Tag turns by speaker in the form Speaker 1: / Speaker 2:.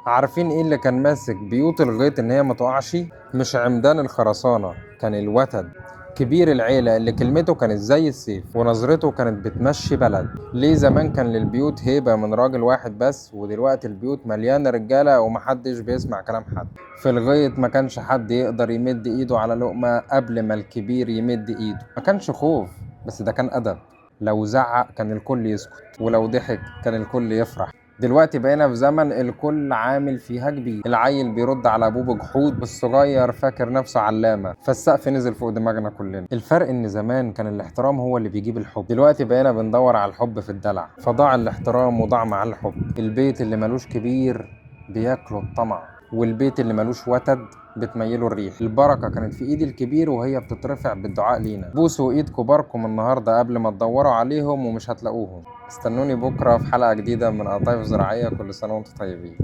Speaker 1: عارفين ايه اللي كان ماسك بيوت الغيط ان هي ما تقعش؟ مش عمدان الخرسانة، كان الوتد. كبير العيلة اللي كلمته كانت زي السيف ونظرته كانت بتمشي بلد. ليه زمان كان للبيوت هيبة من راجل واحد بس، ودلوقتي البيوت مليانة رجالة ومحدش بيسمع كلام حد؟ في الغيط ما كانش حد يقدر يمد ايده على لقمة قبل ما الكبير يمد ايده. ما كانش خوف، بس ده كان أدب. لو زعق كان الكل يسكت، ولو ضحك كان الكل يفرح. دلوقتي بقينا في زمن الكل عامل فيها كبير، العيل بيرد على ابوه بجحود، والصغير فاكر نفسه علامة، فالسقف نزل فوق دماغنا كلنا. الفرق ان زمان كان الاحترام هو اللي بيجيب الحب، دلوقتي بقينا بندور على الحب في الدلع، فضاع الاحترام وضاع مع الحب. البيت اللي ملوش كبير بياكله الطمع، والبيت اللي ملوش وتد بتميله الريح. البركة كانت في ايد الكبير وهي بتترفع بالدعاء لينا. بوسوا ايد كباركم النهاردة قبل ما تدوروا عليهم ومش هتلاقوهم. استنوني بكرة في حلقة جديدة من قطايف زراعية. كل سنة وانتم طيبين.